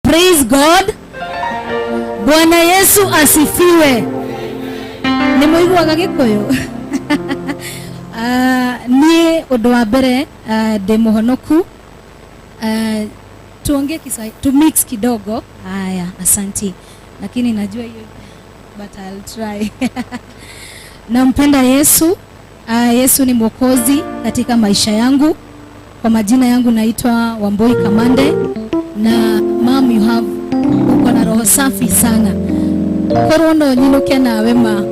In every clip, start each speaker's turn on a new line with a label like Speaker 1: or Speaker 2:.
Speaker 1: Praise God. Bwana Yesu asifiwe. Nĩ mũiguaga Gĩkũyũ? Ah, niĩ ũndũ wa mbere, ah, ndĩ mũhonoku. Ah, tuongee Kiswahili, tu mix kidogo. Haya, asanti. Lakini najua hiyo, but I'll try. Nampenda Yesu. Yesu ni Mwokozi katika maisha yangu. Kwa majina yangu naitwa Wambui Kamande, na mam, you have, uko na roho safi sana. Korwo no nyinuke nawe, ma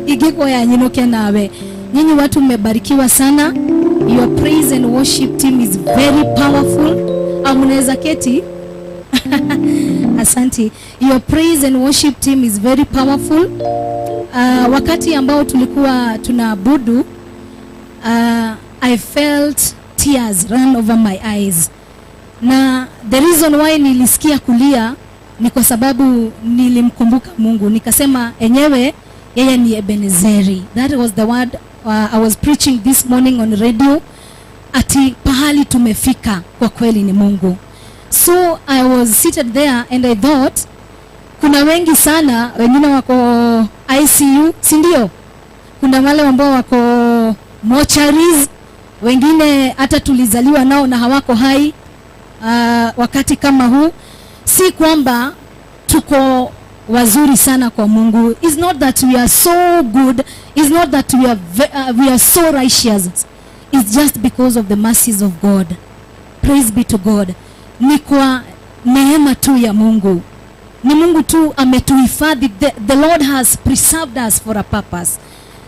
Speaker 1: ingĩkuoya nyinuke nawe. Nyinyi watu mmebarikiwa sana. Your praise and worship team is very powerful. Au mnaweza keti. Asante. Your praise and worship team is very powerful. Wakati ambao tulikuwa tunaabudu, I felt tears run over my eyes. Na the reason why nilisikia kulia ni kwa sababu nilimkumbuka Mungu. Nikasema enyewe yeye ni Ebenezeri. That was the word I was preaching this morning on radio. Ati pahali tumefika kwa kweli ni Mungu. So I was seated there and I thought kuna wengi sana, wengine wako ICU, si ndio? Kuna wale ambao wako mortuaries, wengine hata tulizaliwa nao na hawako hai wakati kama huu. Si kwamba tuko wazuri sana kwa Mungu. It's not that we are so good. It's not that we are so righteous. It's just because of the mercies of God. Praise be to God. Ni kwa neema tu ya Mungu. Ni Mungu tu ametuhifadhi. The Lord has preserved us for a purpose.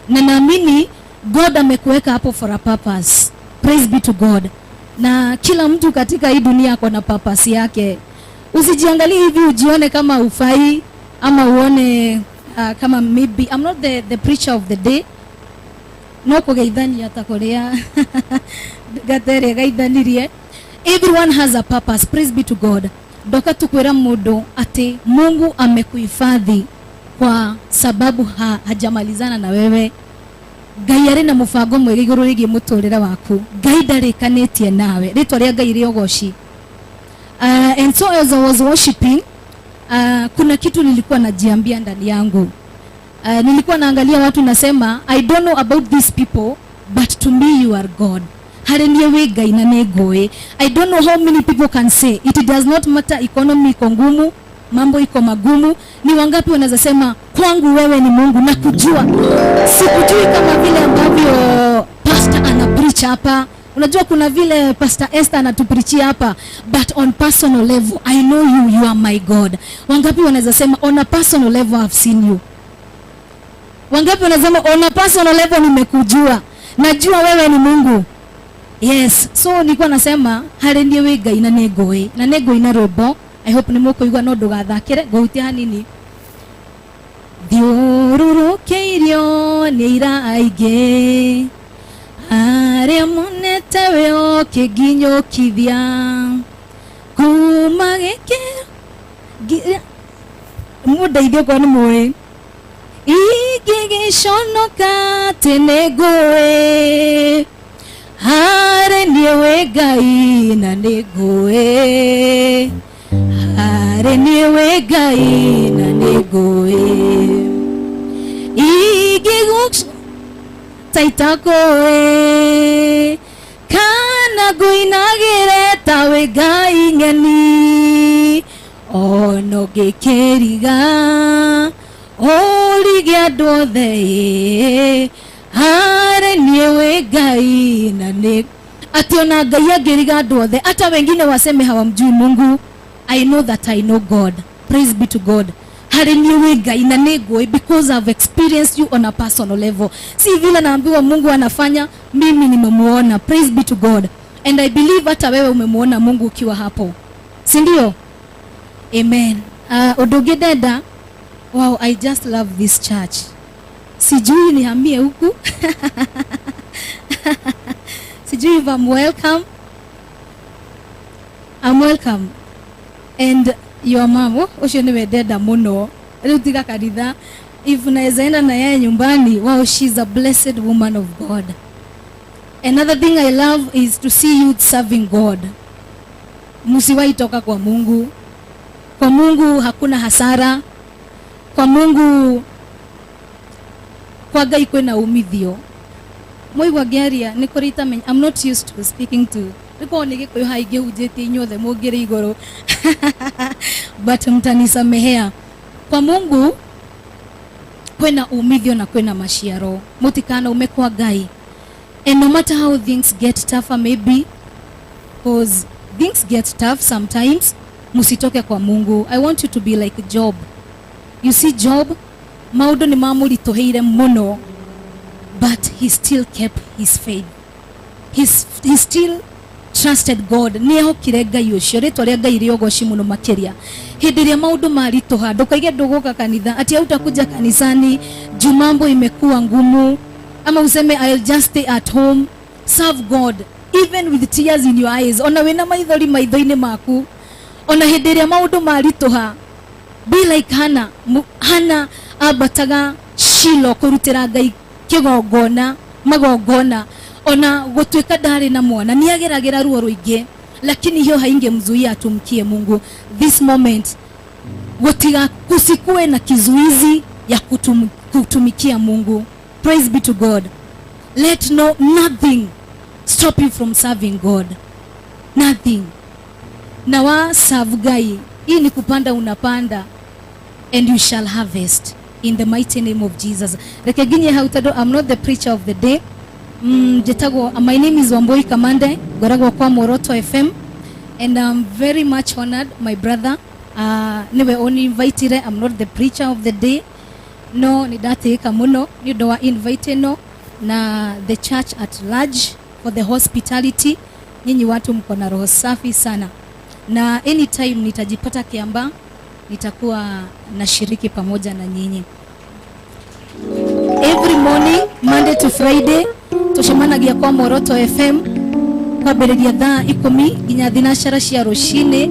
Speaker 1: Na naamini God amekuweka hapo for a purpose. Praise be to God. Na kila mtu katika hii dunia ako na purpose yake. Usijiangalie hivi ujione kama ufai ama uone kama maybe I'm not the preacher of the day, no kugeithania ta kuria gatere gaithanirie. Everyone has a purpose. Praise be to God. Ndoka tukwira mundu ati Mungu amekuhifadhi kwa sababu hajamalizana na wewe. Ngai arĩ na mũbango mwega igũrũ rĩgiĩ mũtũrĩre waku. Ngai ndarĩkanĩtie nawe. Rĩtwa rĩa Ngai rĩogoci. And so as I was worshiping, kuna kitu nilikuwa najiambia ndani yangu. Nilikuwa naangalia watu nasema, "I don't know about these people, but to me you are God. Harĩ niĩ wĩ Ngai na nĩ ngũĩ." I don't know how many people can say it does not matter economy iko ngumu, mambo iko magumu. Ni wangapi wanaweza sema, "Kwangu wewe ni Mungu na kujua sikujui kama vile ambavyo pastor ana preach hapa"? Unajua kuna vile Pastor Esther anatupreachia hapa, but on personal level I know you, you are my God. Wangapi wanaweza sema, "On a personal level I've seen you"? Wangapi wanasema, "On a personal level nimekujua, najua wewe ni Mungu"? Yes. So nilikuwa nasema harĩ niĩ wĩ Ngai na nĩ ngũĩ na nĩ ngũina rwĩmbo. I hope nĩ mũkũigua, no ndũgathakĩre ngũhutia hanini. Thiũrũrũkĩirio nĩ ira aingĩ arĩa monete we ũkĩnginyũkithia kuma gĩkĩro mũndeithie okorwo nĩ mũĩ. Ingĩgĩconoka atĩ nĩ ngũĩ harĩ niĩ wĩ Ngai na nĩ ngũĩ harĩ niĩ wĩ Ngai na nĩ ngũĩ ingĩgũ ta itakũĩ kana ngũinagĩre ta wĩ Ngai ng'eni ona ũngĩkĩriga ũrige andũ othe ĩ harĩ niĩ wĩ Ngai na nĩ ati ona Ngai angĩriga andũ othe, hata wengine waseme hawamjui Mungu, I know that I know God. Praise be to God. Harĩ niĩ wĩ Ngai na nĩ ngũĩ because I've experienced you on a personal level. Si vile naambiwa Mungu anafanya, mimi nimemuona. Praise be to God. And I believe hata wewe umemuona Mungu ukiwa hapo, si ndio? Amen. Ũndũ ũngĩ ndenda, wow, I just love this church. Sijui nihamie huku, sijui if I'm welcome. I'm welcome. And your mom, oh, ũcio nĩwe ndenda mũno rĩu tiga kanitha. If naweza enda na yeye nyumbani, wow, she's a blessed woman of God. Another thing I love is to see youth serving God. Msiwahi toka kwa Mungu. Kwa Mungu hakuna hasara. Kwa Mungu, kwa Ngai kwĩna umithio. Mwaigua ngĩaria nĩ kũrĩ itamenya. I'm not used to speaking to rĩkorwo nĩ Gĩkũyũ haha ingĩhunjĩtie inyuothe mũngĩrĩ igũrũ, but mtanisamehea. Kwa Mungu kwĩna umithio na kwĩna maciaro. Mũtikanaume kwa Ngai. And no matter how things get tougher, maybe because things get tough sometimes, musitoke kwa Mungu. I want you to be like Job. You see, Job, maũndũ nĩ mamũritũhĩire mũno, but he still kept his faith. He still trusted God. Nĩ ehokire Ngai ũcio. Rĩtwa rĩa Ngai rĩogoci mũno makĩria. Hĩndĩ ĩrĩa maũndũ maritũha, ndũkaige ndũgũka kanitha, ati hautakuja kanisani juu mambo imekuwa ngumu, ama useme, "I'll just stay at home." Serve God even with tears in your eyes. Ona wĩna maithori maitho-inĩ maku, ona hĩndĩ ĩrĩa maũndũ maritũha, be like Hannah. Hannah ambataga Shilo kũrutĩra Ngai kĩgongona, magongona, ona gũtuĩka ndarĩ na mwana. Nĩ ageragĩra ruo rũingĩ, lakini hiyo haingemzuia atumkie Mungu. This moment gutiga kusikue na kizuizi ya kutumikia Mungu. Praise be to God. Let no nothing stop you from serving God, nothing. Na wa serve Ngai, hii ni kupanda unapanda, and you shall harvest in the mighty name of Jesus. Reke nginye hau tondũ I'm not the preacher of the day. Njĩtagwo, my name is Wambui Kamande, ngoragwo kwa Moroto FM, and I'm very much honored. My brother niwe uninvitire. I'm not the preacher of the day, no nĩ ndatĩĩka mũno nĩ ũndũ wa invite ĩno na the church at large for the hospitality. Nyinyi watu mko na roho safi sana, na anytime nitajipata Kiambaa nitakuwa nashiriki pamoja na nyinyi. Every morning, Monday to Friday, tucemanagia kwa Moroto FM kwambĩrĩria thaa 10 nginya thinacara cia rũcinĩ.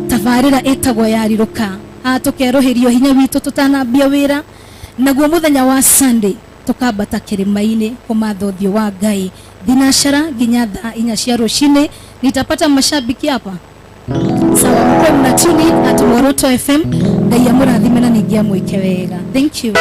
Speaker 1: Tabarĩra ĩtagwo ya rirũka. Haha tũkerũhĩrio hinya witũ tũtanambia wĩra. Naguo mũthenya wa Sunday tũkambata kĩrĩma-inĩ kũmatha ũthiũ wa Ngai, thinacara nginya thaa 4 cia rũcinĩ. Nitapata mashabiki hapa, sawa? Mkuwe mna tune in at Moroto FM. Ngai amũrathime na ningĩ amwĩke wega. Thank you.